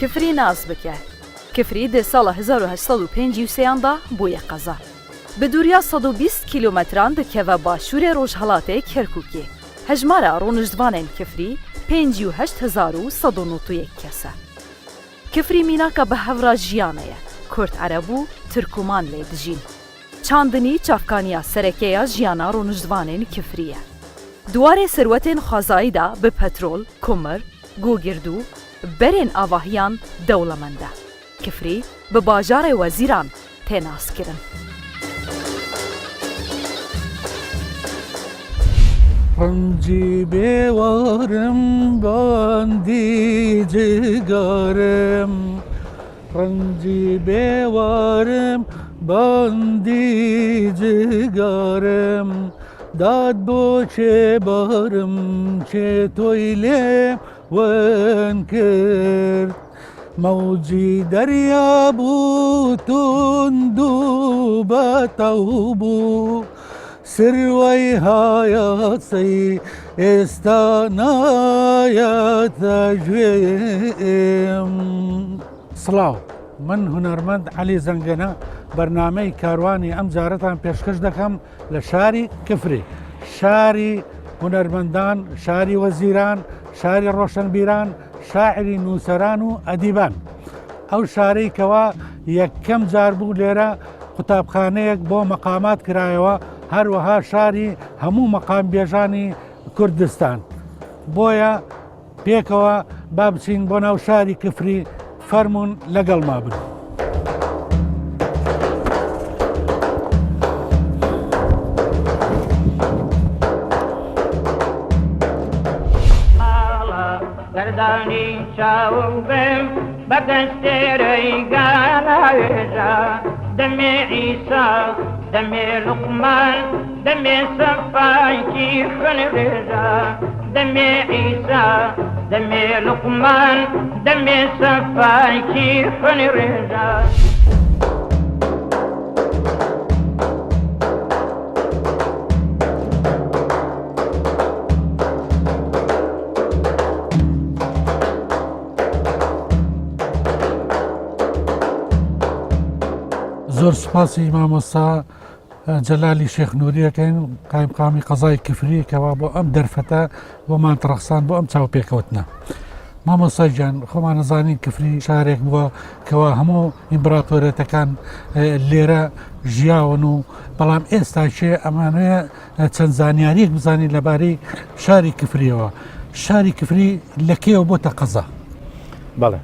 کفری ناس بکە. کفری دە ساڵە 1853 دا بوویە قەزا. بە دووریا 120 کیلۆمەتران دکەڤە باشوورێ ڕۆژهەڵاتێ کەرکووکێ. هەژمارە ڕوونشتڤانێن کفری 58191 کەسە. کفری میناکا بە هەڤرا ژیانەیە، کورد عەرەب و تورکمان لێ دژین. چاندنی چاڤکانیا سەرەکێیا ژیانا ڕوونشتڤانێن کفرییە. دوارێ سروەتێن خوازاییدا بە پەترۆل، کومر، گوگرد و بەرێن ئاڤاهیان دەوڵەمەندە. کفری بە باژارێ وەزیران تێ ناسکرن. ڕەنجی بێوارم باندی جگارم ڕەنجی بێوارم باندی جگارم داد بۆ چێ بارم چێ تۆی لێ ون کرد مەوجی دەریا بوو توند و بەتەو بوو سروەی هایەسەی ئێستا نایەتە گوێم. سڵاو من هونەرمەند عەلی زەنگەنە بەرنامەی کاروانی ئەم جارەتان پێشکەش دەکەم لە شاری کفری شاری هونەرمەندان شاری وەزیران شاری ڕۆشنبیران شاعری نووسەران و ئەدیبان ئەو شارەی کەوا یەکەم جار بوو لێرە قوتابخانەیەک بۆ مەقامات کرایەوە، هەروەها شاری هەموو مەقامبێژانی کوردستان. بۆیە پێکەوە با بچین بۆ ناو شاری کفری، فەرموون لەگەڵما بن. گەردانی چاوم بم بە دەستێرەی گالاوێژا دەمێ عیسا دەمێ لوقمان دەمێ سەفایکی خوێنڕێژا دەمێ عیسا دەمێ لوقمان دەمێ سەفایکی خوێنڕێژا. زۆر سوپاسی مامۆستا جەلالی شێخ نووریەکەین قایمقامی قەزای کفری کەوا بۆ ئەم دەرفەتە بۆمان ڕەخسان بۆ ئەم چاوپێکەوتنە مامۆستا گیان خۆمان نەزانین کفری شارێک بووە کەوا هەموو ئیمبراتۆرێتەکان لێرە ژیاون و بەڵام ئێستا کێ ئەمانەیە چەند زانیاریەک بزانین لەبارەی شاری کفریەوە شاری کفری لە کێوە بۆتە قەزا؟ بەڵێ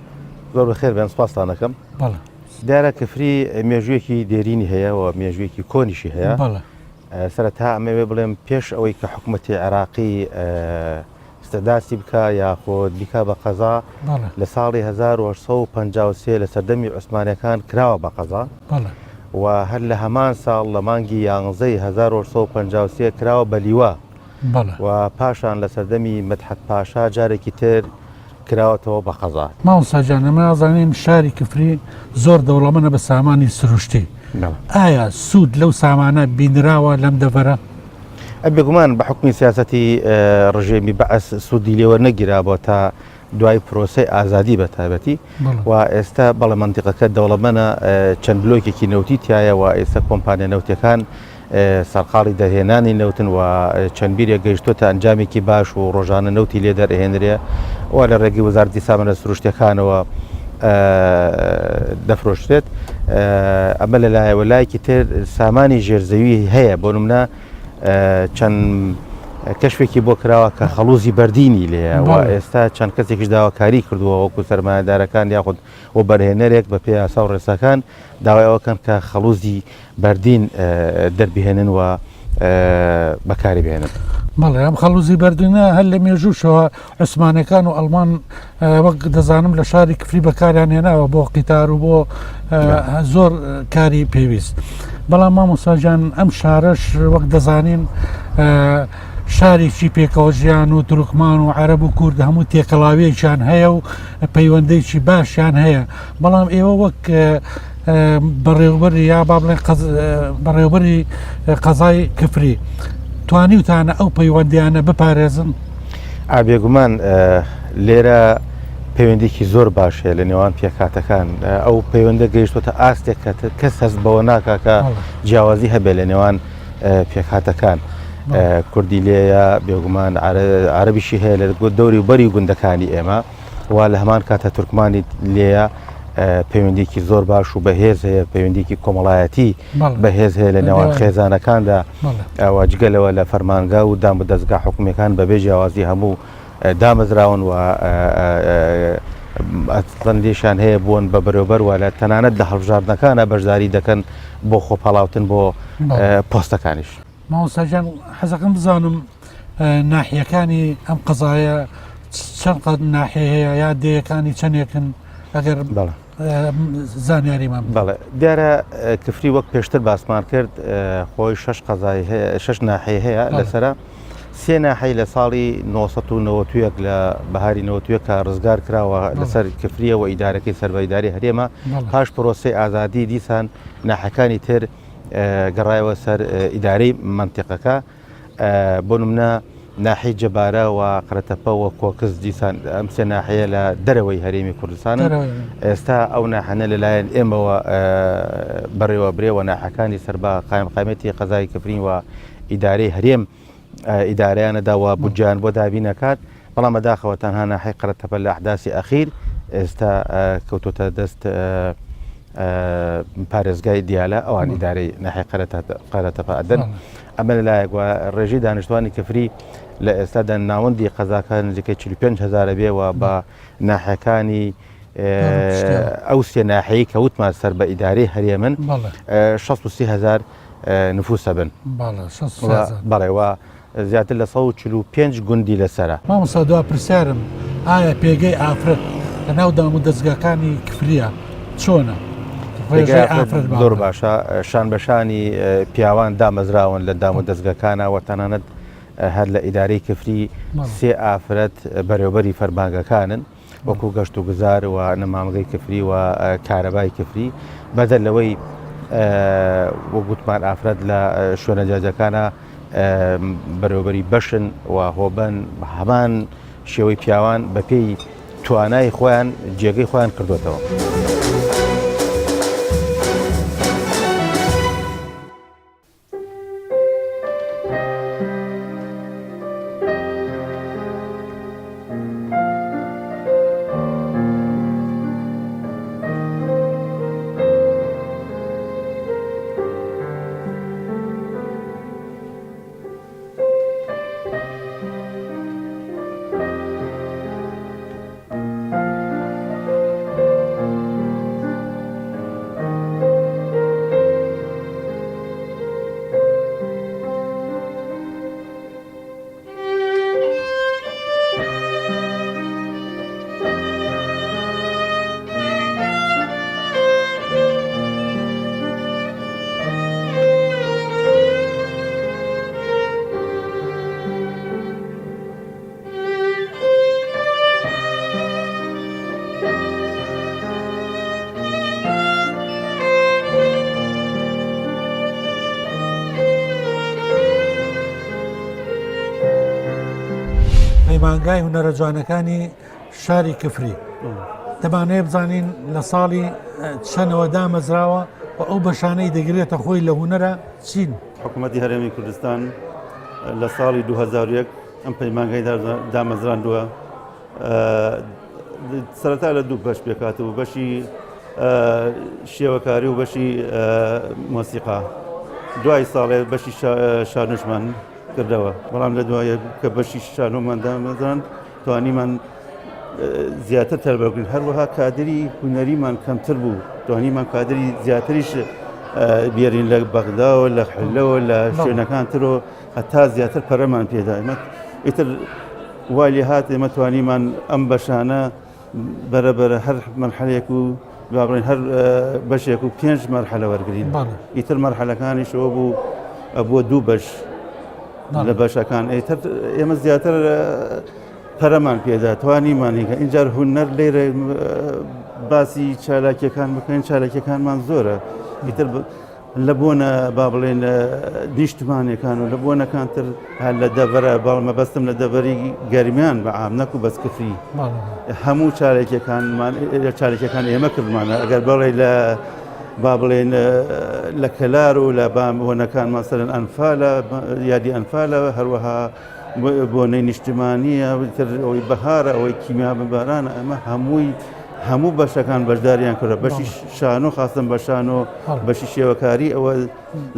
زۆر بەخێر بێن سپاستان دەکەم. بەڵێ. دیارە کفری مێژوویەکی دێرینی هەیە و مێژوویەکی کۆنیشی هەیە. بەڵێ. سەرەتا ئەمەوێ بڵێم پێش ئەوەی کە حکوومەتی عێراقی استعداسی بکا یاخود بیکا بە قەزا لە ساڵی 1853 لە سەردەمی عوسمانەکان کراوە بە قەزا و هەر لە هەمان ساڵ لە مانگی یانزەی 1853 کراوە بە لیوا و پاشان لە سەردەمی مدحەت پاشا جارێکی تر کراوەتەوە بە قەزا. مامۆستا گیان ئێمە ئەزانین شاری کفری زۆر دەوڵەمەنە بە سامانی سروشتی ئایا سوود لەو سامانە بینراوە لەم دەڤەرە؟ بێگومان بە حوکمی سیاسەتی ڕژێمی بەعس سوودی لێ وەرنەگیرا بۆ تا دوای پرۆسەی ئازادی بە تایبەتی و ئێستا بەڵێ مەنتیقەکە دەوڵەمەنە چەند بلۆکێکی نەوتی تایە و ئێستا کۆمپانیا نەوتەکان سەرقاڵی دەرهێنانی نەوتن و چەند بیرێک گەیشتۆتە ئەنجامێکی باش و ڕۆژانە نەوتی لێ دەرئەهێنرێ و لە ڕێگەی وەزارەتی سامانە سروشتیەکانەوە دەفرۆشرێت ئەمە لەلایەوە لایەکی تر سامانی ژێرزەوی هەیە بۆ نمونە چەند کەشفێکی بۆ کراوە کە خەڵوزی بەردینی لێیە و ئێستا چەند کەسێکیش داواکاری کردووە وەکو سەرمایەدارەکان یاخود وەبەرهێنەرێک بە پێی یاسا و ڕێساکان داوای ئەوەکەن کە خەڵوزی بەردین دەربهێنن و بەکاری بهێنن. بەڵێ ئەم خەڵوزی بەردینە هەر لە مێژووشەوە عوسمانەکان و ئەڵمان وەک دەزانم لە شاری کفری بەکاریان هێناوە بۆ قیتار و بۆ زۆر کاری پێویست. بەڵام مامۆساجان ئەم شارەش وەک دەزانین شارێکی پێکەوە ژیان و تورکمان و عەرەب و کورد هەموو تێکەڵاویەکیان هەیە و پەیوەندێکی باشیان هەیە بەڵام ئێوە وەک بەڕێوبەری یا با بڵێن بەڕێوبەری قەزای کفری توانیوتانە ئەو پەیوەندیانە بپارێزن؟ ئا بێگومان لێرە. پەیوەندیکی زۆر باش هەیە لە نێوان پێکهاتەکان ئەو پەیوەندە گەیشتوتە ئاستێک کە کەس هەست بەوە ناکا کە جیاوازی هەبێت لە نێوان پێکهاتەکان کوردی لێیە بێگومان عربیشی هەیە لە دەوری و بەری گوندەکانی ئێمە و لە هەمان کاتە تورکمانی لێیە پەیوەندیکی زۆر باش و بەهێز هەیە پەیوەندیکی کۆمەڵایەتی بەهێز هەیە لە نێوان خێزانەکاندا ئەوە جگەلەوە لە فەرمانگا و دام و دەستگا حکومیەکان بەبێ جیاوازی هەموو دامەزراون و ئەسڵەن لێشیان هەیە بوون بە بەرێوبەر و لە تەنانەت لە هەڵبژاردنەکانە بەشداری دەکەن بۆ خۆپاڵاوتن بۆ پۆستەکانیش. مامۆستا گیان حەزەکەم بزانم ناحیەکانی ئەم قەزایە چەند قەد ناحیە هەیە یا دێیەکانی چەندێکن ئەگەر بەڵێ زانیاریمان بەڵێ دیارە کفری وەک پێشتر باسمان کرد خۆی شش قەزای هەیە شش ناحیە هەیە لەسرە سێ ناحەی لە ساڵی 1991 لە بەهاری 91 کە ڕزگار کراوە لەسەر کفریەوە ئیدارەکەی سەر بە ئیداری هەرێمە پاش پرۆسەی ئازادی دیسان ناحەکانی تر گەڕایەوە سەر ئیدارەی مەنتیقەکە بۆ نمونە ناحیەی جەبارە و قەرەتەپە و کۆکس دیسان ئەم سێ ناحیە لە دەرەوەی هەرێمی کوردستانن ئێستا ئەو ناحەنە لەلایەن ئێمەوە بەڕێوە برێ و ناحەکانی سەر بە قایمقامیەتی قەزای کفرین و ئیدارەی هەرێم ئیدارەیانەدا و بودجیان بۆ دابین ئەکات بەڵام بەداخەوە تەنها ناحیەی قەرەتەپە لە ئەحداسی ئەخیر ئێستا کەوتۆتە دەست پارێزگای دیالە ئەوان ئیدارەی ناحیەی قەرەتەپە ئەدەن ئەمە لەلایەک و ڕێژەی دانیشتوانی کفری لە ئێستادا ناوەندی قەزاکە نزیکەی 45 هەزارە بێ و بە ناحیەکانی ئەو سێ ناحیەی کە وتمان سەر بە ئیدارەی هەرێمن 63 هەزار نفوسە بن بەڵێ و زیاتر لە 145 گوندی لەسرە. مامۆستا دوا پرسیارم ئایا پێگەی ئافرەت لە ناو دام و دەزگاکانی کفریە چۆنە؟ ڕێژەی ئافرەت زۆر باشە شان بە شانی پیاوان دامەزراون لە دام و دەزگەکانە و تەنانەت هەر لە ئیدارەی کفری سێ ئافرەت بەرێوبەری فەرمانگەکانن. وەکو گەشت و گوزار و نەمامگەی کفری و کارەبای کفری بەدەر لەوەی وەک گوتمان ئافرەت لە شوێنە جیاجیاکانە بەرێوبەری بەشن و هۆبەن هەمان شێوەی پیاوان بەپێی توانای خۆیان جێگەی خۆیان کردوێتەوە. پەیمانگای هونەرە جوانەکانی شاری کفری دەمانەیە بزانین لە ساڵی چەنەوە دامەزراوە و ئەو بەشانەی دەگرێتە خۆی لە هونەرە چین. حکوومەتی هەرێمی کوردستان لە ساڵی 2001 ئەم پەیمانگای دامەزراندووە سەرەتا لە دوو بەش پێکات و بەشی شێوەکاری و بەشی مۆسیقا دوای ساڵێ بەشی شانۆشمان کردەوە بەڵام لە دوایە کە بەشی شانۆمان دامەزراند توانیمان زیاتر تەربەگرین هەروەها کادری هونەریمان کەمتر بوو توانیمان کادری زیاتریش بێرین لە بەغداوە لە حلەوە لە شوێنەکان ترۆ هەتا زیاتر پەرەمان پێدا ئێمە ئیتر وای لێ هات ئێمە توانیمان ئەم بەشانە بەرەبەرە هەر مەرحەلێک و با بڵێن هەر بەشێک و پێنج مەرحەلە وەرگین ئیتر مەرحەلەکانیشەوە بوو ئەبووە دوو بەش لە بەشەکان ئیتر ئێمە زیاتر پەرەمان پێدا توانیمانیکە اینجار هونەر لێرە باسی چالاکیەکان بکەین چالاکیەکانمان زۆرە ئیتر. لە بۆنە با بڵێن نیشتمانەکان و لە بۆنەکان تر هەر لە دەڤەرە باڵ مەبەستم لە دەڤەری گەرمیان بە عام نەکو بەس کفری هەموو چارێکەکانمان لە چارێکەکان ئێمە کردمانە ئەگەر بڵێ لە با بڵێن لە کەلار و لە بام بۆنەکان مەسەرەن ئەنفالە یادی ئەنفالە هەروەها بۆنەی نیشتمانیە تر ئەوەی بەهارە ئەوەی کیمیا ببارانە ئەمە هەمووی هەموو بەشەکان بەشداریان کردە بەشی شانۆ خاستم بە شانۆ بەشی شێوەکاری ئەوە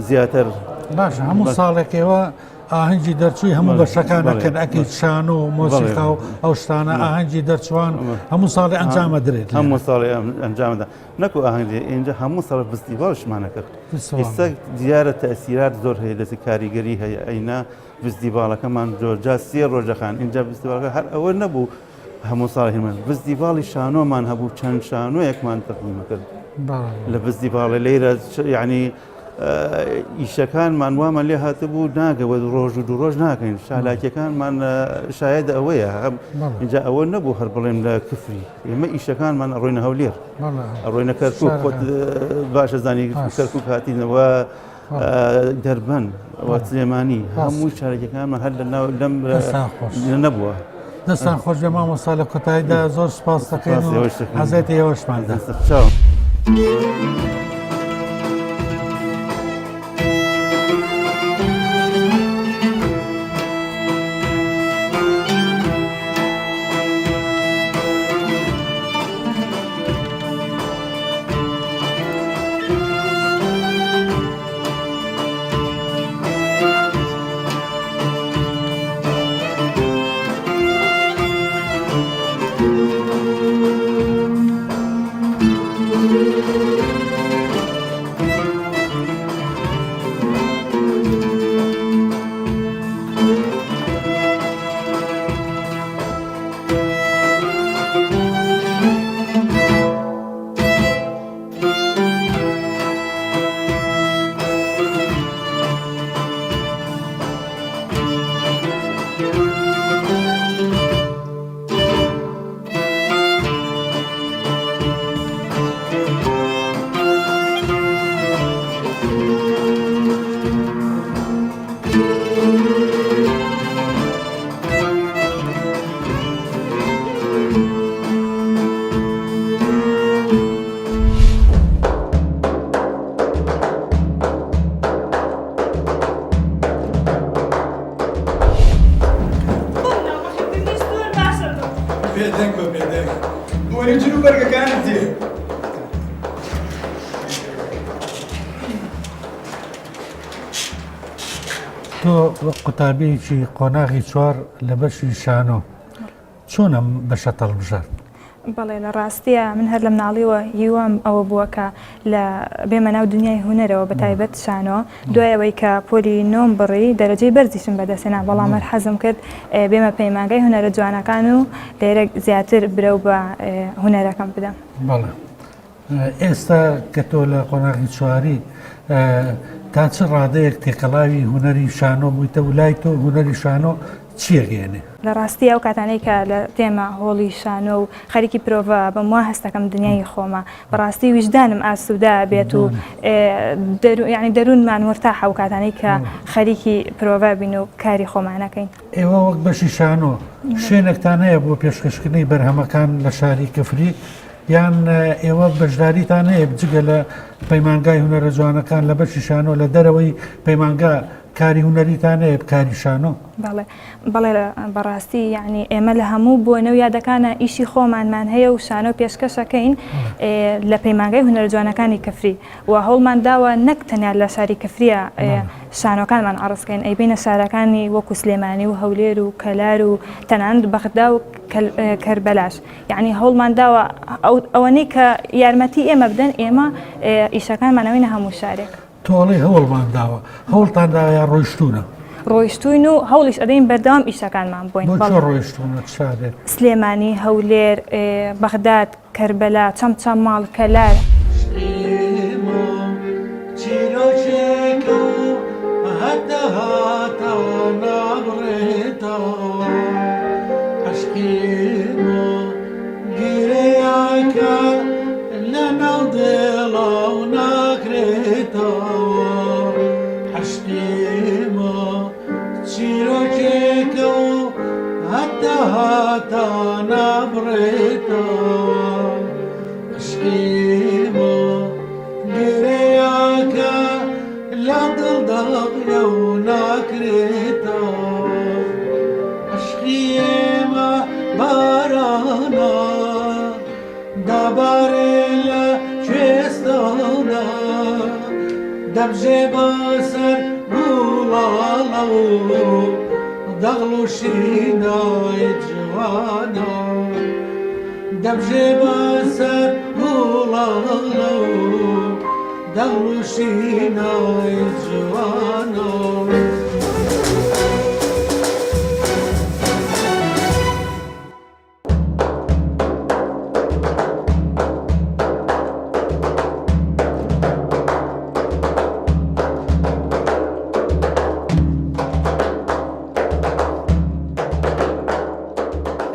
زیاتر باش هەموو ساڵێکەوە ئاهەنگی دەرچووی هەموو بەشەکان ئەکەن ئەکەیت شانۆ و مۆسیقا و ئەو شتانە ئاهەنگی دەرچوان هەموو ساڵی ئەنجامە درێت هەموو ساڵی ئەنجامدا نەکو ئاهەنگی ئینجا هەموو ساڵ فستیڤاڵشمانە کرد ئێستا دیارە تەسیرات زۆر هەیە دەستی کاریگەری هەیە ئەینا ڤستیڤاڵەکەمان زۆرجار سێ ڕۆژ دەخان ئینجا ڤستیڤاڵەکە هەر ئەوە نەبوو هەموو ساڵ هێمان ڤستیڤاڵی شانۆمان هەبوو چەند شانۆیەکمان تەقدیمە کرد لە ڤستیڤاڵە لێرە یعنی ئیشەکانمان وامان لێ هاتبوو ناگەوە ڕۆژ و دوو ڕۆژ ناکەین چالاکیەکانمان شاید ئەوەیە هەم اینجا ئەوە نەبوو هەر بڵێن لە کفری ئێمە ئیشەکانمان ئەڕۆینە هەولێر ئەڕۆینە کەرکوک خۆت باشە زانی کەرکوک هاتینەوە دەربەند و سلێمانی هەموو چارەکەکانمان هەر لە ناو لەم نەبووە. دەستان خۆش بێ مامۆستا لە کۆتاییدا زۆر سپاس دەکەین و حەزێتی ئێوەشمان دا. چاو. بێدەنگ بە بێدەنگ بۆنی جل و بەرگەکانت دێ. تۆ وەک قوتابییەکی قۆناغی چوار لە بەشی شانۆ چۆن ئەم بەشەت هەڵبژارد؟ بەڵێ لە ڕاستیا من هەر لە مناڵیەوە هیوام ئەوە بووە کە لە بێمە ناو دنیای هونەرەوە بە تایبەت شانۆ دوای ئەوەی کە پۆلی نۆم بڕی دەرەجەی بەرزیشم بەدەستهێنا بەڵام هەر حەزم کرد بێمە پەیمانگای هونەرە جوانەکان و لێرە زیاتر برەو بە هونەرەکەم بدەم. بەڵێ ئێستا کە تۆ لە قۆناغی چواری تا چ ڕادەیەک تێکەڵاوی هونەری شانۆ بوویتە و لای تۆ هونەری شانۆ چییە گەیەنێ؟ لە ڕاستی ئەو کاتانەی کە لە تێمە هۆڵی شانۆ و خەریکی پرۆڤە بم وا هەستەکەم دنیای خۆمە بەڕاستی ویژدانم ئاسوودە بێت و یعنی دەروونمان مورتاحە ئەو کاتانەی کە خەریکی پرۆڤە بین و کاری خۆمانەکەین. ئێوە وەک بەشی شانۆ شوێنێکتان هەیە بۆ پێشکەشکردنی بەرهەمەکان لە شاری کفری؟ یان ئێوە بەشداریتان هەیە جگە لە پەیمانگای هونەرە جوانەکان لە بەشی شانۆ لە دەرەوەی پەیمانگا کاری هونەریتان هەیە کاری شانۆ؟ بەڵێ بەڵێ بەڕاستی یعنی ئێمە لە هەموو بۆنە و یادەکانە ئیشی خۆمانمان هەیە و شانۆ پێشکەشەکەین لە پەیمانگای هونەرە جوانەکانی کفری و هەوڵمان داوە نەک تەنیا لە شاری کفریە شانۆکانمان عەڕزکەین ئەیبەینە شارەکانی وەکو سلێمانی و هەولێر و کەلار و تەنانەت بەغدا و کەربەلاش یەعنی هەوڵمان داوە ئەوەنەی کە یارمەتی ئێمە بدەن ئێمە ئیشەکانمان ئەوینە هەموو شارێک. تۆ ئەڵێی هەوڵمان داوە، هەوڵتان داوە یا ڕۆیشتوونە؟ ڕۆیشتووین و هەوڵیش ئەدەین بەردەوام ئیشەکانمان بۆین. بۆ کوێ ڕۆیشتوونە چ شارێک؟ سلێمانی، هەولێر، بەغداد، کەربەلا، چەمچەماڵ، کەلار. چیرۆکێکە و هەتا هەتا نابڕێتەوە عەشقی ما گرێیەکە لەناو دڵا و ناکرێتەوە. دەبارێ لە کوێستانا دەبژێ بەسەر گوڵاڵە و دەغڵ و شینای جوانە دەبژێ بەسەر گوڵاڵە و دەغڵ و شینای جوانە.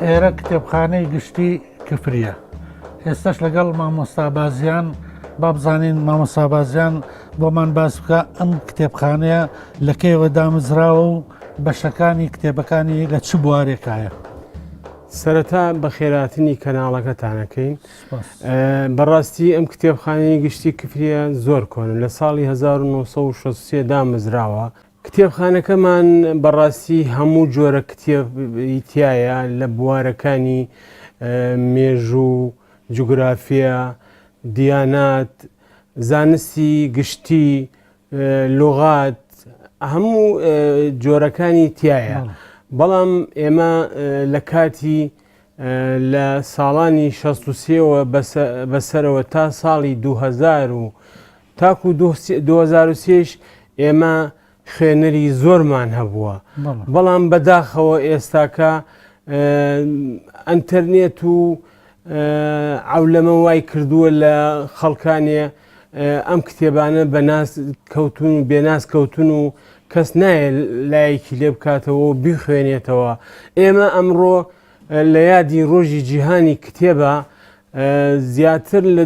ئێرە کتێبخانەی گشتی کفریە ئێستاش لەگەڵ مامۆستا بازیان با بزانین مامۆستا بازیان بۆمان باس بکە ئەم کتێبخانەیە لە کەیەوە دامەزراوە و بەشەکانی کتێبەکانی لە چ بوارێکایە؟ سەرەتا بەخێراتنی کەناڵەکەتان ئەکەین. بەڕاستی ئەم کتێبخانەی گشتی کفریە زۆر کۆنە لە ساڵی 1963 دامەزراوە. کتێبخانەکەمان بەڕاستی هەموو جۆرە کتێبی تایە لە بوارەکانی مێژوو، جوگرافیا، دیانات، زانستی گشتی، لوغات هەموو جۆرەکانی تایە بەڵام ئێمە لە کاتی لە ساڵانی 16ەوە بەسەرەوە تا ساڵی 2000 و تاکو 2023 ئێمە خوێنەری زۆرمان هەبووە بەڵام بەداخەوە ئێستاکە ئەتەرنێت و عولەمە وای کردووە لە خەڵکانێ ئەم کتێبانە بە ناس کەوتون و بێناس کەوتون و کەس نایە لایەکی لێ بکاتەوە و بیخوێنێتەوە ئێمە ئەمڕۆ لە یادی ڕۆژی جیهانی کتێبە زیاتر لە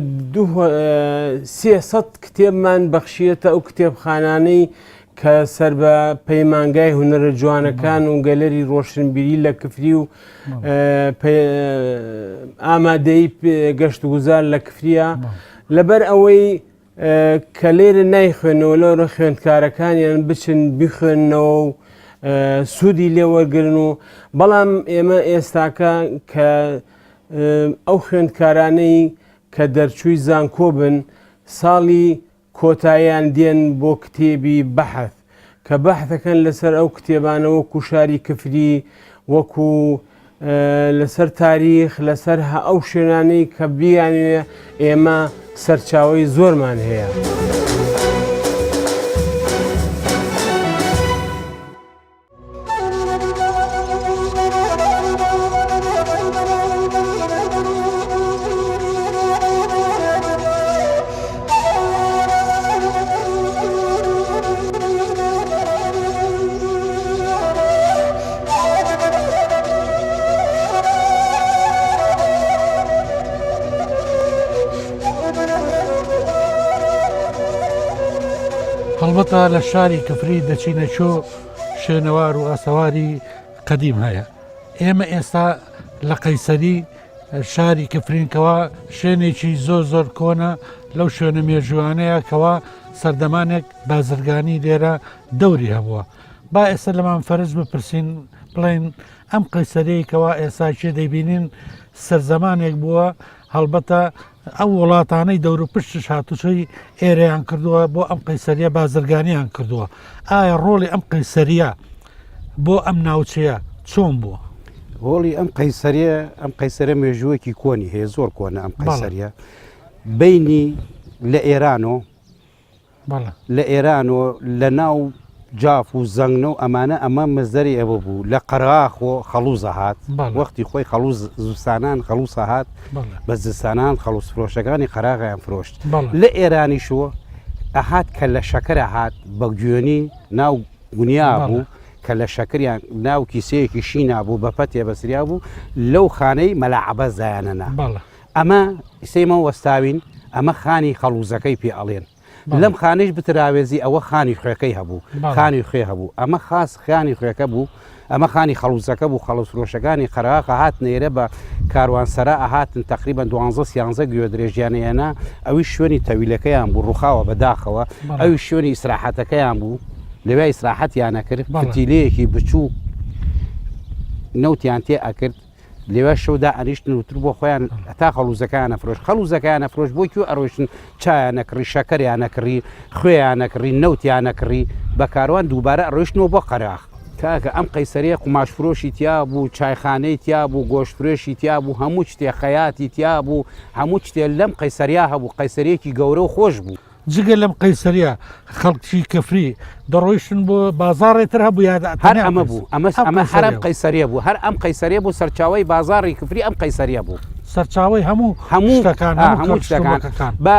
300 کتێبمان بەخشیەتە ئەو کتێبخانانەی کە سەر بە پەیمانگای هونەرە جوانەکان و گەلەری ڕۆشنبیری لە کفری و ئامادەی گەشتگوزار لە کفریە لەبەر ئەوەی کە لێرە نایخوێنەوە لەورە خوێندکارەکانیان بچن بخوێننەوە و سوودی لێوەرگن و بەڵام ئێمە ئێستاکە کە ئەو خوێندکارانەی کە دەرچووی زانکۆ بن ساڵی کۆتایان دێن بۆ کتێبی بەحث کە بەحثەکەن لەسەر ئەو کتێبانە وەکو شاری کفری وەکو لەسەر تاریخ لەسەر ئەو شوێنانەی کە بیانوێ ئێمە سەرچاوەی زۆرمان هەیە. هەڵبەتە لە شاری کفری دەچینە چۆ شوێنەوار و ئاسەواری قەدیم هەیە ئێمە ئێستا لە قەیسەری شاری کفرین کەوا شوێنێکی زۆر زۆر کۆنە لەو شوێنە مێژوانەیە کەوا سەردەمانێک بازرگانی لێرە دەوری هەبووە با ئێستا لەمان فەرز بپرسین بڵێن ئەم قەیسەریەی کەوا ئێستا کێ دەیبینین سەرزەمانێک بووە هەڵبەتە ئەو وڵاتانەی دەوروپشتش هاتوچۆی ئێرەیان کردووە بۆ ئەم قەیسەریە بازرگانیان کردووە ئایا ڕۆڵی ئەم قەیسەریە بۆ ئەم ناوچەیە چۆن بووە؟ ڕۆڵی ئەم قەیسەریە ئەم قەیسەرە مێژووەکی کۆنی هەیە زۆر کۆنە ئەم قەیسەریە بینی لە ئێرانۆ لە ئێران و لە ناو جاف و زەنگنە و ئەمانە ئەمە مەزدەری ئەوە بوو لە قەراخ و خەڵوزە هات وەختی خۆی خەڵوز زستانان خەڵوسە هات بە زستانان خەڵوز فرۆشەکانی قەراغیان فرۆشت لە ئێرانیشەوە ئەهات کە لە شەکرە هات بە گوێنی ناو گونیا بوو کە لە شەکریان ناو کیسەیەکی شینا بوو بە پەتێ بەسریا بوو لەو خانەی مەلا عەبەس دایانەنا ئەمە ئیسەیمە وەستاوین ئەمە خانی خەڵوزەکەی پێ ئەڵێن لەم خانەیش بتراوێزی ئەوە خانی خوێکەی هەبوو خانی خوێ هەبوو ئەمە خاص خانی خوێکە بوو ئەمە خانی خەڵوزەکە بوو خەڵوز فرۆشەکانی قەراخە هاتنە ئێرە بە کاروانسەرا ئەهاتن تقریبا دوانزە سیانزە گوێ درێژیان ئێنا ئەوی شوێنی تەویلەکەیان بوو ڕوخاوە بەداخەوە ئەوی شوێنی ئیسراحەتەکەیان بوو لەوێ ئیسراحەتیان ئەکرد فتیلەیەکی بچووک نەوتیان تێ ئەکرد. لێوە شەو دائەنیشتن و تر بۆ خۆیان هەتا خەڵوزەکەیان ئەفرۆشت خەڵوزەکەیان ئەفرۆشت بۆ کوێ ئەڕۆیشتن چایان ئەکڕی شەکەریان ئەکڕی خوێیان ئەکڕی نەوتیان ئەکڕی بە کاروان دووبارە ئەڕۆیشتنەوە بۆ قەراخ. کاکە ئەم قەیسەریە قوماش فرۆشی تیا بوو چایخانەی تیا بوو گۆشت فرۆشی تیا بوو هەموو شتێ خەیاتی تیا بوو هەموو شتێ لەم قەیسەریا هەبوو قەیسەریەکی گەورە و خۆش بوو. جگە لەم قەیسەریە خەڵکی کفری دەڕۆیشتن بۆ بازاڕێ تر هەبوو یا هەر ئەمە بوو ئەمە ئەمە هەر ئەم قەیسەریە بوو هەر ئەم قەیسەریە بوو سەرچاوەی بازاڕی کفری ئەم قەیسەریە بوو. سەرچاوەی هەموو هەموو شتەکان هەموو شتەکان بە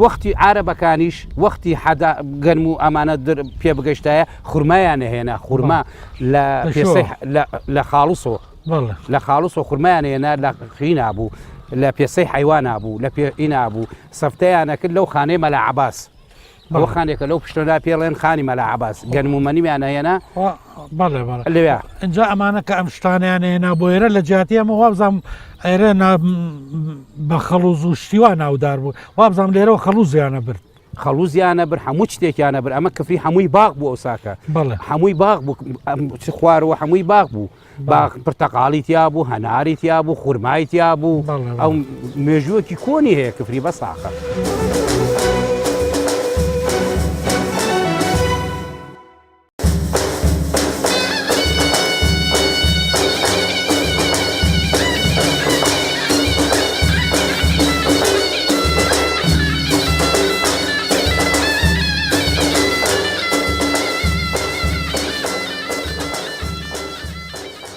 وەختی عارەبەکانیش وەختی حەدا گەرم و ئەمانە پێ بگەشتایە خورمایان هێنا خورما لە پێسەی لە خاڵسۆ لە خاڵسۆ خورمایان هێنا لە خینا بوو لە پێسەی حیوانا بوو لە پێ ئینا بوو سەفتەیان ئەکرد لەو خانەی مەلا عەباس ئەوە خانێکە لەو پشتەدا پێڵێن خانی مەلا عەباس گەنم و مەنیمیان ئەهێنا بەڵێ بەڵێ لەوێ ئینجا ئەمانە کە ئەم شتانیان هێنا بۆ ئێرە لە جیاتی ئەمە وابزانم ئێرە بە خەڵوز و شتی وا ناودار بوو وابزانم لێرەوە خەڵوزیانە برد خەڵوزیانە بر هەموو شتێکیانە بر ئەمە کفری هەمووی باغ بوو ئەو ساکە هەمووی باغ بوو خوارەوە هەمووی باغ بوو باخ پرتەقاڵی تیا بوو، هەناری تیا بوو، خورمای تیا بوو، ئەو مێژووەکی کۆنی هەیە کفری بە ساخە.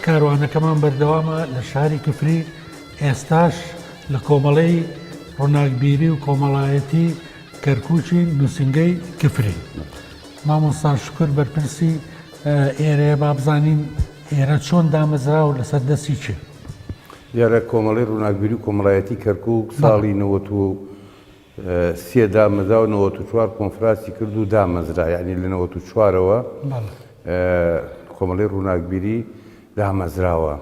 کاروانەکەمان بەردەوامە لە شاری کفری، ئێستاش لە کۆمەڵەی ڕووناکبیری و کۆمەڵایەتی کەرکووکین نووسینگەی کفری. مامۆستا شوکر بەرپرسی ئێرەیە، با بزانین ئێرە چۆن دامەزرا و لەسەر دەستی کێ؟ دیارە کۆمەڵەی ڕووناکبیری و کۆمەڵایەتی کەرکووک ساڵی 93 دامەزرا و 94 کۆنفراسی کرد و دامەزرا یعنی لە 94ەوە کۆمەڵەی ڕووناکبیری دامەزراوە.